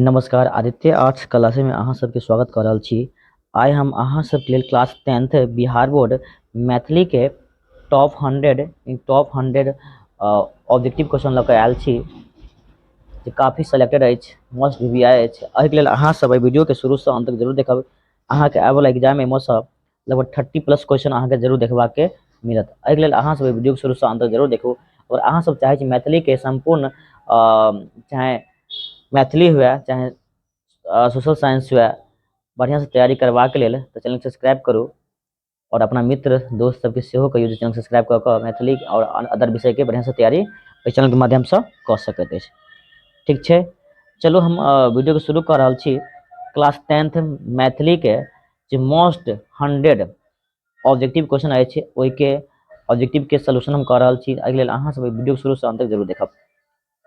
नमस्कार, आदित्य आर्ट्स क्लासे में अहाँ सबके स्वागत कर रहल छी। आइ हम अहाँ सबके लेल class 10th Bihar board Maithili के टॉप 100 ऑब्जेक्टिव क्वेश्चन लऽ कऽ आयल छी, जे काफ़ी सेलेक्टेड अछि, मोस्ट वी I अछि। एहिके लेल अहाँ सब एहि वीडियोके शुरूसँ अंत तक जरूर देखब। अहाँके आबैवला एग्जाम एहिमे सँ लगभग 30+ क्वेश्चन अहाँके जरूर देखबाके मिलत। एहिके लेल अहाँ सब एहि वीडियोके शुरूसँ अंत तक जरूर देखू। आओर अहाँ सब चाहै छी मैथिलीके सम्पूर्ण, चाहे मैथिली हुए, चाहे सोशल साइंस हुए, बढ़िआँसँ तैयारी करबाक लेल तऽ चैनल सब्सक्राइब करू आओर अपना मित्र दोस्त सबके सेहो कहियौ जे चैनल सब्सक्राइब कऽ कऽ मैथिली आओर अदर विषयके बढ़िआँसँ तैयारी एहि चैनलके माध्यमसँ कऽ सकैत अछि। ठीक छै, चलू हम वीडियोके शुरू कऽ रहल छी। क्लास 10th मैथिलीके जे मोस्ट 100 ऑब्जेक्टिव क्वेश्चन अछि, ओहिके ऑब्जेक्टिवके सोल्यूशन हम कऽ रहल छी। एहिके लेल अहाँ सब वीडियो शुरूसँ अंत तक जरूर देखब।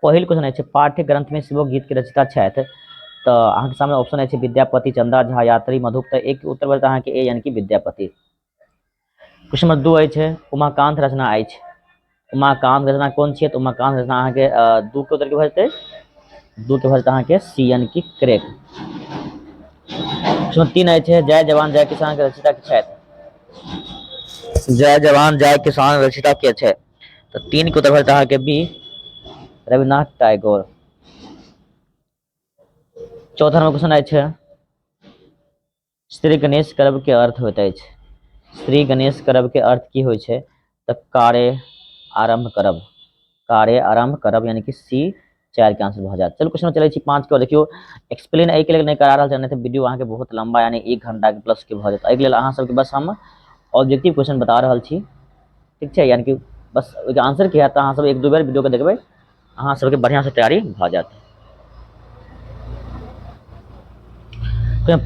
पहिल क्वेश्चन अछि, पाठ्य ग्रंथमे शिवक गीतके रचयिता छथि। तऽ अहाँके सामने ऑप्शन अछि विद्यापति, चंदा झा, यात्री, मधुप। तऽ एक उत्तर भऽ अहाँके ए, यानी कि विद्यापति। क्वेश्चन नंबर 2 अछि, उमाकांत रचना अछि। उमाकांत रचना कोन छियै? तऽ उमाकांत रचना अहाँके 2 के उत्तर की भऽ जेतै? 2 के भऽ जेतै अहाँके सी, यानी कि क्रेक। क्वेश्चन 3 अछि, जय जवान जय किसान के रचयिता के छथि? जय जवान जय किसान रचयिता के छै? तऽ 3 के उत्तर भऽ जेतै अहाँके बी, रविन्द्रनाथ टैगोर। चौथा नंबर क्वेश्चन अछि, श्री गणेश करब के अर्थ होइत अछि। श्री गणेश करब के अर्थ की होइ छै? तऽ कार्य आरम्भ करब, कार्य आरम्भ करब, यानी कि सी 4 के आंसर भऽ जायत। चलू क्वेश्चन चलै छी 5 के। देखियौ, एक्सप्लेन एहिके लेल नहि करा रहल छै, नहि तऽ वीडियो अहाँके बहुत लम्बा यानी 1 घंटा के प्लस के भऽ जायत। एहिके लेल अहाँ सबके बस हम ऑब्जेक्टिव क्वेश्चन बता रहल छी। ठीक छै, यानी कि बस ओहिके आंसर की हैत, तऽ अहाँ सब 1-2 बेर वीडियोके देखबै, अहाँ सबके बढ़िआँसँ तैयारी भऽ जायत।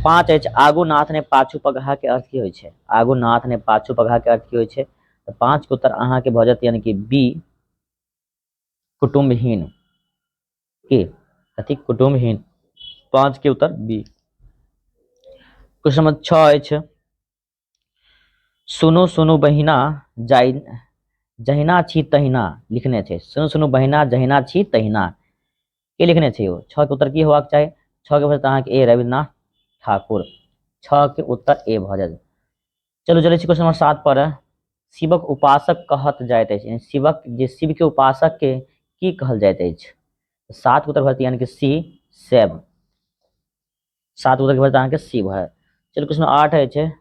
5 अछि, आगू नाथ ने पाछू पगहा के अर्थ की होइ छै? आगू नाथ ने पाछू पगहा के अर्थ की होइ छै? तऽ 5 के उत्तर अहाँके भऽ जायत यानी कि बी, कुटुम्बहीन। की कथी? कुटुम्बहीन। 5 के उत्तर बी। क्वेश्चन नंबर 6 अछि, सुनू सुनू बहिना जाय जहिना छी तहिना लिखने छै। सुनू सुनू बहिना जहिना छी तहिना के लिखने छै? यौ, 6 के उत्तर की होबाक चाही? 6 के भऽ जेतै अहाँके ए, रविन्द्रनाथ ठाकुर। 6 के उत्तर ए भऽ जायत। चलू चलै छी क्वेश्चन नंबर 7 पर। शिवक उपासक कहत जाइत अछि, शिवक जे शिव के उपासक के की कहल जाइत अछि? 7 के उत्तर भऽ जेतै यानी कि सी, शैव। 7 उत्तर के भऽ जेतै अहाँके सी भऽ जायत। चलू क्वेश्चन 8 अछि,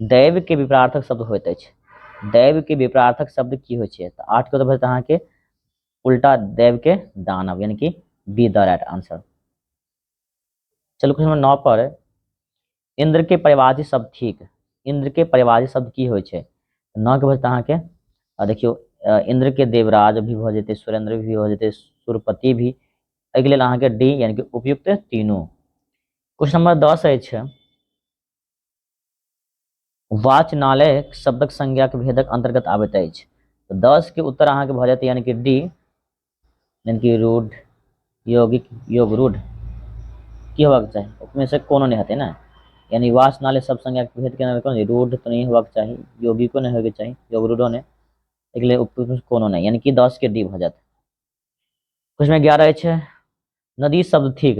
दैव के विपरार्थक शब्द होइत अछि। दैव के विपरार्थक शब्द की होइ छै? तऽ 8 के उत्तर भऽ जेतै अहाँके उल्टा दैव के दानव, यानी कि बी the right answer. चलू क्वेश्चन नंबर 9 पर, इंद्र के परिवाची शब्द ठीक। इंद्र के परिवाची शब्द की होइ छै? 9 के भऽ जेतै अहाँके, देखियौ, इंद्र के देवराज भी भऽ जेतै, सुरेंद्र भी भऽ जेतै, सुरपति भी। एहिके लेल अहाँके डी, यानी कि उपयुक्त तीनू। क्वेश्चन नंबर 10 अछि, वाचनालय शब्दक संज्ञा के भेदक अंतर्गत आबैत अछि। तऽ 10 के उत्तर अहाँके भऽ जायत यानी कि डी, यानी कि रूढ़, यौगिक, योग रूढ़ की होबाक चाही? ओहिमे से कोनो नहि हेतै ने। यानी वाचनालय शब्द संज्ञा के भेद के कोनो रूढ़ तऽ नहि होबाक चाही, यौगिको नहि होयके चाही, योग रूढ़ो नहि। एहिके लेल उपयुक्त कोनो नहि, यानी कि 10 के डी भऽ जायत। क्वेश्चन 11 अछि, नदी शब्द थिक।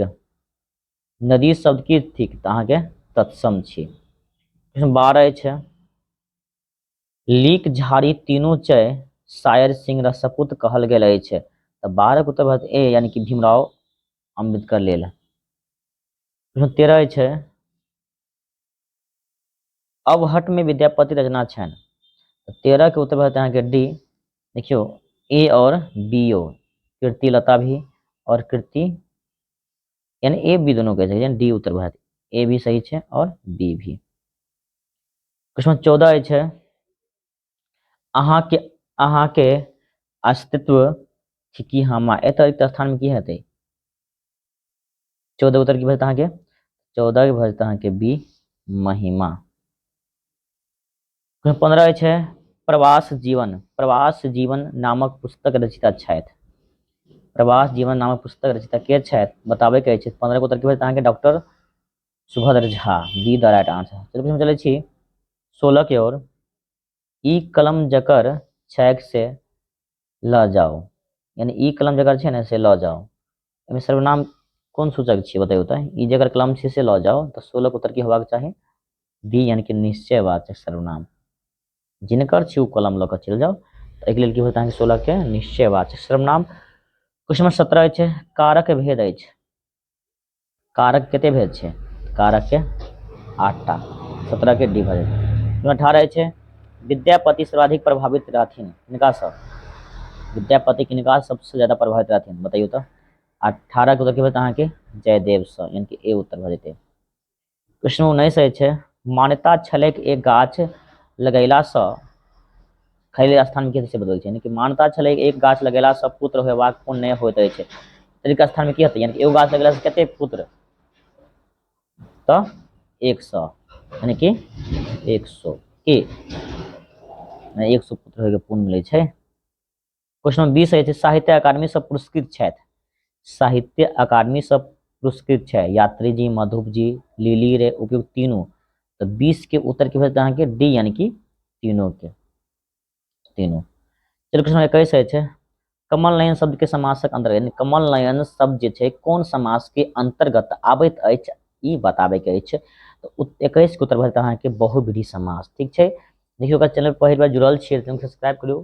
नदी शब्द की थिक? तऽ अहाँके तत्सम छी। क्वेश्चन 12 अछि, लीक झाड़ी तीनू चय सायर सिंह रसपूत कहल गेल अछि। तऽ 12 के उत्तर भऽ ए, यानी कि भीमराव अम्बेडकर लेल। क्वेश्चन 13 अछि, अवहट में विद्यापति रचना छनि। 13 के उत्तर भऽ अहाँके डी। देखियौ, ए और बी ओ, कीर्तिलता भी और कीर्ति, यानी ए बी दोनों कह सकैत डी उत्तर भऽ, ए भी सही छै और बी भी। क्वेश्चन 14 अछि, अहाँके अहाँके अस्तित्व छी हम एतऽ एक स्थान में की हेतै? 14 उत्तर की भऽ जेतै अहाँके? 14 के भऽ जेतै अहाँके बी, महिमा। 15 अछि, प्रवास जीवन, प्रवास जीवन नामक पुस्तक रचयिता छथि। प्रवास जीवन नामक पुस्तक रचयिता के छथि, बताबे के अछि। 15 के उत्तर की भऽ जेतै अहाँके? Doctor Subhadra Jha, B the right answer. चलू हम चलै छी 16 के ओर। ई कलम जकर छैक से लऽ जाउ, यानी ई कलम जकर छै ने से लऽ जाउ। एहिमे सर्वनाम कोन सूचक छियै बतैयौ तऽ ई जकर कलम छै से लऽ जाउ तऽ 16 के उत्तर की होबाक चाही बी यानी कि निश्चयवाचक सर्वनाम जिनकर छी ओ कलम लऽ कऽ चलि जाउ तऽ एहिके लेल की होत अहाँके 16 के निश्चयवाचक सर्वनाम। क्वेश्चन नंबर 17 अछि कारक भेद अछि। कारक कते भेद छै? कारक के 8टा, 17 के डी भऽ जेतै। 18 अछि विद्यापति सर्वाधिक प्रभावित रहथिन किनकासँ? विद्यापति किनका सबसँ ज्यादा प्रभावित रहथिन बतैयौ तऽ? 18 के उत्तर की भऽ जेतै अहाँके जयदेवसँ, यानी कि ए उत्तर भऽ जेतै। क्वेश्चन 19 अछि मान्यता छलैक एक गाछ लगेलासँ खैले स्थान की से बदल छै, यानी कि मान्यता छलैक एक गाछ लगेलासँ पुत्र होयबाक पुण्य होइत अछि, तरीका स्थान में की हेतै? यानी कि एगो गाछ लगेलासँ कते पुत्र? तऽ 100, यानी कि 100 की 100 पुत्र होयके पुण्य मिलै छै। क्वेश्चन नंबर 20 अछि साहित्य अकादमी से पुरस्कृत छथि। साहित्य अकादमी से पुरस्कृत छै यात्री जी, मधुप जी, लिली रे, उपयुक्त तीनों। तऽ 20 के उत्तर की भेटत अहाँके डी, यानी कि तीनों के, तीनों। चलू क्वेश्चन नंबर 21 अछि कमल नयन शब्द के समासक अंतर्गत, यानी कमल नयन शब्द जे छै कोन समास के अंतर्गत आबैत अछि ई बताबै के अछि। तऽ 21 के उत्तर भेटत अहाँके बहुव्रीहि समास। ठीक छै, देखियौ अगर चैनल पहिल बार जुड़ल छियै तऽ सब्सक्राइब करियौ,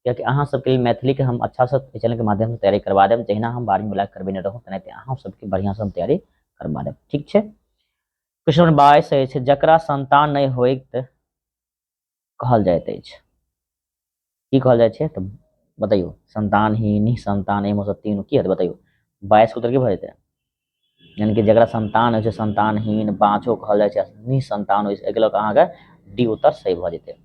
कियाकि अहाँ सबके लेल मैथिलीके हम अच्छासँ एहि चैनलके माध्यमसँ तैयारी करबा देब। जहिना हम 12वीं वला करबेने रहूँ तेनाहिते अहाँ सबके बढ़िआँसँ हम तैयारी करबा देब। ठीक छै, क्वेश्चन नंबर 22 अछि जकरा संतान नहि होइत कहल जाइत अछि, की कहल जाइ छै? तऽ बतैयौ, संतानहीन, निःसंतान, एहिमे सँ तीनू की हेतै बतैयौ? 22 के उत्तर की भऽ जेतै? यानी कि जकरा संतान होइ छै संतानहीन, बाँझो कहल जाइ छै, निःसंतान होइ छै, एहिके लऽ कऽ अहाँके डी उत्तर सही भऽ जेतै।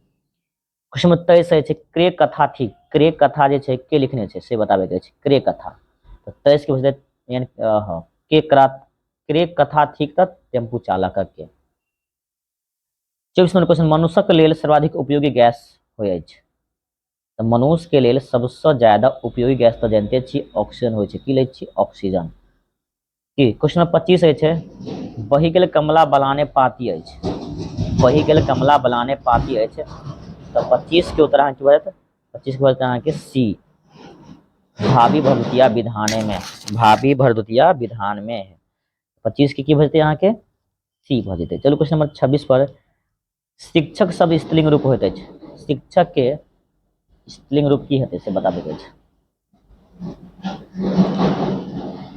क्वेश्चन नंबर 23 अछि क्रे कथा थिक। क्रे कथा जे छै के लिखने छै से बताबैके अछि। क्रे कथा तऽ 23 के भऽ जेतै यानी हँ के क्रे कथा थिक तऽ टेम्पू चालक के। 24 नंबर क्वेश्चन मनुष्यक लेल सर्वाधिक उपयोगी गैस होइ अछि। तऽ मनुष्य के लेल सबसँ ज्यादा उपयोगी गैस तऽ जानते छी ऑक्सीजन होइ छै। की लै छी? ऑक्सीजन। की क्वेश्चन नंबर 25 अछि बहि गेल कमला बलाने पाती अछि। बहि गेल कमला बलाने पाती अछि तऽ 25 के उत्तर अहाँके भऽ जायत, 25 के भऽ जायत अहाँके सी, भाभी भरदुतिया विधाने में, भाभी भरदुतिया विधान में। 25 के की भऽ जेतै अहाँके सी भऽ जेतै। चलू क्वेश्चन नंबर 26 पर शिक्षक शब्द स्त्रीलिंग रूप होइत अछि। शिक्षक के स्त्रीलिंग रूप की हेतै से बताबैके अछि।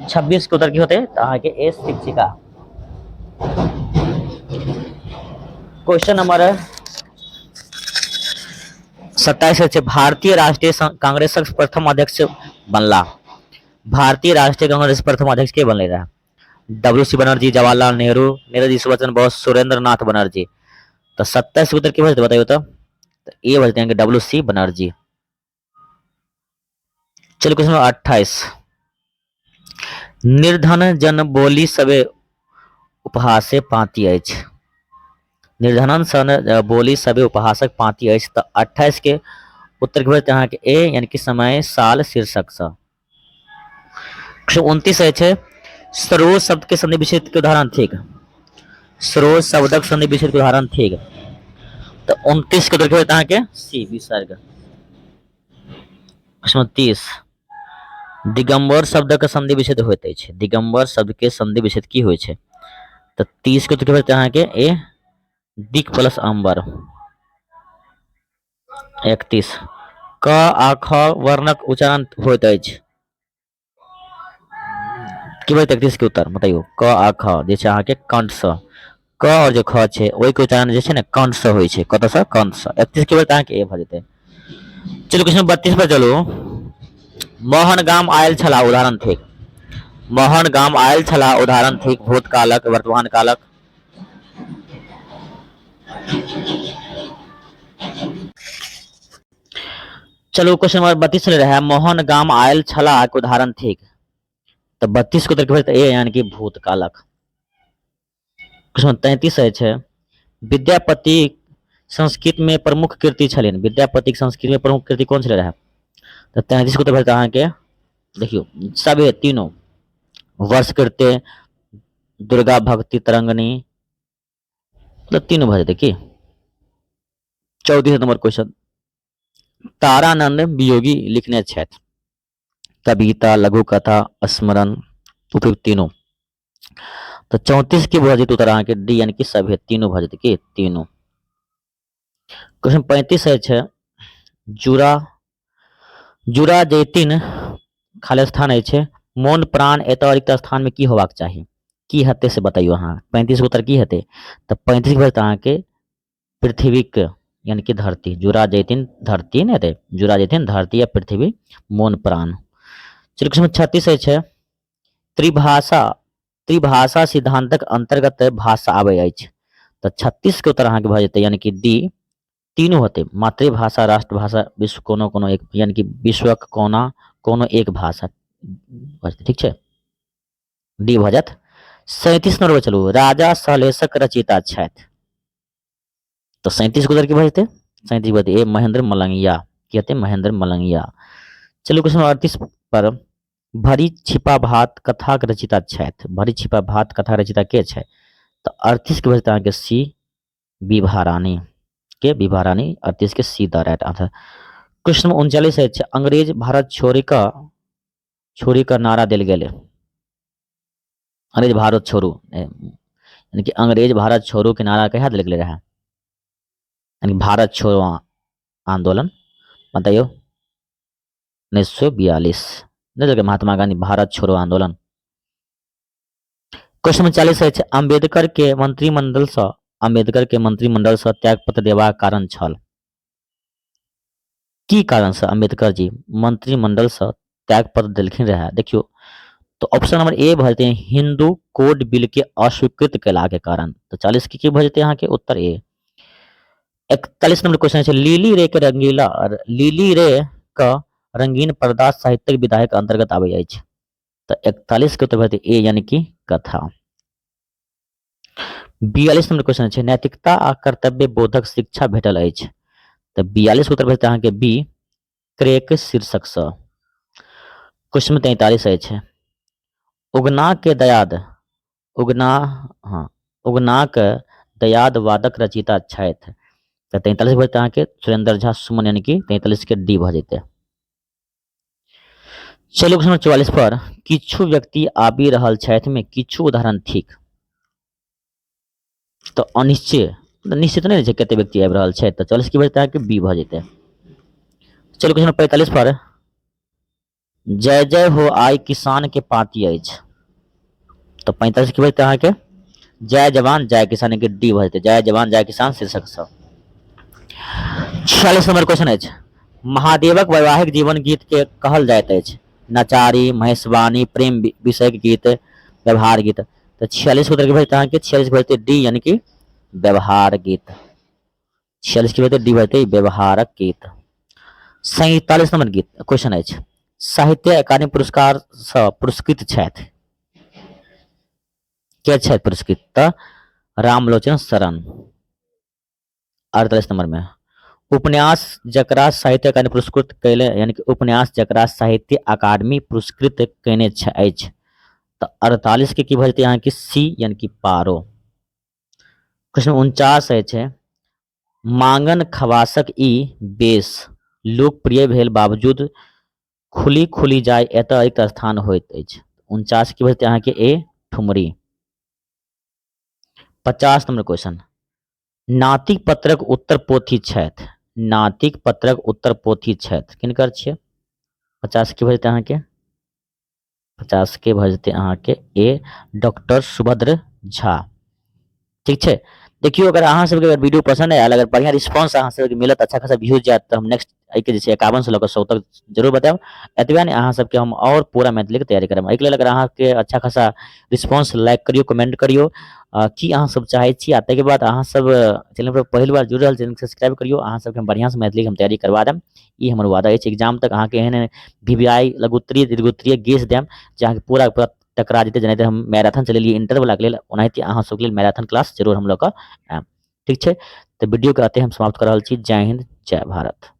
26 के उत्तर की होतै? तऽ अहाँके ए शिक्षिका। क्वेश्चन नंबर 27 अछि भारतीय राष्ट्रीय कांग्रेसक प्रथम अध्यक्ष बनला। भारतीय राष्ट्रीय कांग्रेस प्रथम अध्यक्ष के बनले रहे? डब्ल्यू सी बनर्जी, जवाहरलाल नेहरू, नेताजी सुभाष चंद्र बोस, सुरेंद्र नाथ बनर्जी। तऽ 27 के उत्तर की भऽ जेतै बतैयौ तऽ? ए भऽ जेतै अहाँके डब्ल्यू सी बनर्जी। चलू क्वेश्चन नंबर 28 निर्धन जन बोली सबे उपहासे पाँति अछि। निर्धनन सन बोली सबे उपहासक पाँति अछि तऽ 28 के उत्तर की भऽ जेतै अहाँके ए, यानी कि समय साल शीर्षकसँ। 29 अछि सरोज शब्द के संधि विच्छेद के उदाहरण थिक। सरोज शब्दक संधि विच्छेद के उदाहरण थिक तऽ 29 के उत्तर की होयत अहाँके सी विसर्ग। क्वेश्चन 30 दिगंबर शब्दक संधि विच्छेद होइत अछि। दिगंबर शब्द के संधि विच्छेद की होइ छै? तऽ 30 के उत्तर की होयत अहाँके ए दिक प्लस अंबर। 31 क आ ख वर्णक उच्चारण होइत अछि। की भेल 31 के उत्तर बतैयौ? क आ ख जे छै अहाँके कंठ सँ, क और जे ख छै ओहिके उच्चारण जे छै ने कंठ सँ होइ छै। कतऽ सँ? कंठ सँ। 31 के भेल तऽ अहाँके ए भऽ जेतै। चलू क्वेश्चन 32 पर चलू। मोहन गाम आयल छलाह उदाहरण थिक। मोहन गाम आयल छलाह उदाहरण थिक भूतकालक, वर्तमान कालक। चलू क्वेश्चन नंबर 32 रहे मोहन गाम आयल छलाह के उदाहरण थिक। तऽ 32 के उत्तर की भेल? ए यानी कि भूतकालक। क्वेश्चन 33 अछि विद्यापति संस्कृत में प्रमुख कृति छलनि। विद्यापति संस्कृत में प्रमुख कृति कोन छलै रहे? तऽ 33 के उत्तर भेल अहाँके देखियौ सभे तीनों वर्ष कृत्य, दुर्गा भक्ति तरंगनी, मतलब तीनों भऽ जेतै की। 34 नंबर क्वेश्चन तारानंद वियोगी लिखने छथि कविता, लघु कथा, स्मरण, उपयुक्त तीनों। तऽ 34 के भऽ जेतै उत्तर अहाँके डी, यानी कि सभे तीनू भऽ जेतै की तीनू। क्वेश्चन 35 अछि, जुड़ा जुड़ा जैतिन खाली स्थान अछि, मोन प्राण एतऽ रिक्त स्थानमे की होबाक चाही, की हेतै से बतैयौ अहाँ। 35 के उत्तर की हेतै? तऽ 35 के भऽ जेतै अहाँके पृथ्वीक, यानी कि धरती, जुड़ा जैतिन धरती ने हेतै, जुड़ा जैतिन धरती या पृथ्वी मोन प्राण। चलू क्वेश्चन 36 अछि, त्रिभाषा त्रिभाषा सिद्धांतक अंतर्गत भाषा आबै अछि। तऽ 36 के उत्तर अहाँके भऽ जेतै यानी कि डी, तीनू होतै, मातृभाषा, राष्ट्रभाषा, विश्व कोनो कोनो एक, यानी कि विश्वक कोना कोनो एक भाषा भऽ जेतै, ठीक छै, डी भऽ जायत। 37 नंबर पर चलू, राजा सलहेशक रचयिता छथि। तऽ 37 के उत्तर की भऽ जेतै? 37 भऽ जेतै ए महेंद्र मलंगिया। की हेतै? महेंद्र मलंगिया। चलू क्वेश्चन नंबर 38 पर, भरी छिपा भात कथाक रचयिता छथि। भरी छिपा भात कथा रचयिता के छै? तऽ 38 के भऽ जेतै अहाँके सी विभा रानी। के? विभा रानी, 38 के C the right answer. Question number 39 अछि, अंग्रेज भारत छोड़ि कऽ छोड़ि कऽ नारा देल गेलै। अंग्रेज भारत छोड़ू, यानी कि अंग्रेज भारत छोड़ू के नारा कहिया देल गेलै रहै? यानी भारत छोड़ो आंदोलन बताइयो, 1942 नहि देलकै महात्मा गांधी भारत छोड़ो आंदोलन। क्वेश्चन नंबर 40 अछि, अम्बेडकर के मंत्रिमंडल सँ अम्बेडकर के मंत्रिमंडल सँ त्यागपत्र देबाक कारण छल। की कारण से अम्बेडकर जी मंत्रिमंडल से त्यागपत्र देलखिन रहे? देखियो तो ऑप्शन नंबर ए भऽ जेतै हिंदू कोड बिल के अस्वीकृत केला के कारण। तो 40 के की भऽ जेतै अहाँके उत्तर ए। 41 नंबर क्वेश्चन छै, लिली रे के रंगीला लिली रे के रंगीन पर्दा साहित्यिक विधायक अंतर्गत आबै अछि। तऽ 41 के उत्तर भऽ जेतै ए, यानी कि कथा। 42 नंबर क्वेश्चन छै, नैतिकता आ कर्तव्य बोधक शिक्षा भेटल अछि। तऽ 42 उत्तर भेटत अहाँके बी क्रेक शीर्षकसँ। क्वेश्चन 43 अछि, उगना के दयाद उगना हँ उगनाक दयादवादक रचयिता छथि। तऽ 43 भऽ जेतै अहाँके सुरेंद्र झा सुमन, यानी कि 43 के डी भऽ जेतै। चलू क्वेश्चन नंबर 44 पर, किछु व्यक्ति आबि रहल छथि में किछु उदाहरण थिक। तऽ अनिश्चय निश्चित नहि छै कते व्यक्ति आबि रहल छै। तऽ 44 की भऽ जेतै अहाँके बी भऽ जेतै। चलू क्वेश्चन नंबर 45 पर, जय जय हो आइ किसान के पाती अछि। तऽ 45 की भऽ जेतै अहाँके जय जवान जय किसान के डी भऽ जेतै, जय जवान जय किसान शीर्षक सँ। 46 नंबर क्वेश्चन अछि, महादेवक वैवाहिक जीवन गीत के कहल जाइत अछि। नचारी, महेशवाणी, प्रेम विषयक गीत, व्यवहार गीत। तऽ 46 उत्तर की भऽ जेतै अहाँके? 46 भऽ जेतै डी, यानी कि व्यवहार गीत। 46 की भऽ जेतै डी भऽ जेतै व्यवहारक गीत। 47 नंबर गीत क्वेश्चन अछि, साहित्य अकादमी पुरस्कार सँ पुरस्कृत छथि। के छथि पुरस्कृत? तऽ रामलोचन शरण। 48 नंबर में उपन्यास जकरा साहित्य अकादमी पुरस्कृत कैले, यानी कि उपन्यास जकरा साहित्य अकादमी पुरस्कृत केने अछि। तऽ 48 के की भऽ जेतै अहाँके सी, यानी कि पारो। क्वेश्चन 49 अछि, मांगन खवासक ई बेस लोकप्रिय भेल बावजूद खुली खुली जाय एतऽ एक स्थान होइत अछि। 49 की भऽ जेतै अहाँके ए ठुमरी। 50 नंबर क्वेश्चन, नातिक पत्रक उत्तर पोथी छथि। नातिक पत्रक उत्तर पोथी छथि किनकर छियै? 50 की भऽ जेतै अहाँके? 50 के भऽ जेतै अहाँके ए डॉक्टर सुभद्र झा। ठीक छै, देखियौ अगर अहाँ सबके अगर वीडियो पसन्द आयल, अगर बढ़िया रिस्पॉन्स अहाँ सबके मिलत, अच्छा खासा व्यूज जायत, तऽ हम नेक्स्ट एहिके जे छै 51 से लऽ कऽ 100 तक जरूर बतायब। एतबे नहि, अहाँ सबके हम आओर पूरा मैथिलीके तैयारी करब। एहिके लेल अगर अहाँके अच्छा खासा रिस्पॉन्स, लाइक करियौ, कमेंट करियौ की अहाँ सब चाहै छी, आ ताहिके बाद अहाँ सब चैनल पर पहिल बार जुड़ रहल चैनल सब्सक्राइब करियौ। अहाँ सबके हम बढ़िआँसँ मैथिलीके हम तैयारी करवा देब, ई हमर वादा अछि। एग्जाम तक अहाँके एहन एहन वी वी आई लघुत्तरीय दीर्घोत्तरीय गेस देब जे अहाँके पूरा पूरा टकरा जेतै। जेनाहिते हम मैराथन चलेलियै इंटर वलाके लेल, ओनाहिते अहाँ सबके लेल मैराथन क्लास जरूर हम लऽ कऽ आयब। ठीक छै, तऽ वीडियोके एतहि हम समाप्त कऽ रहल छी। जय हिन्द, जय भारत।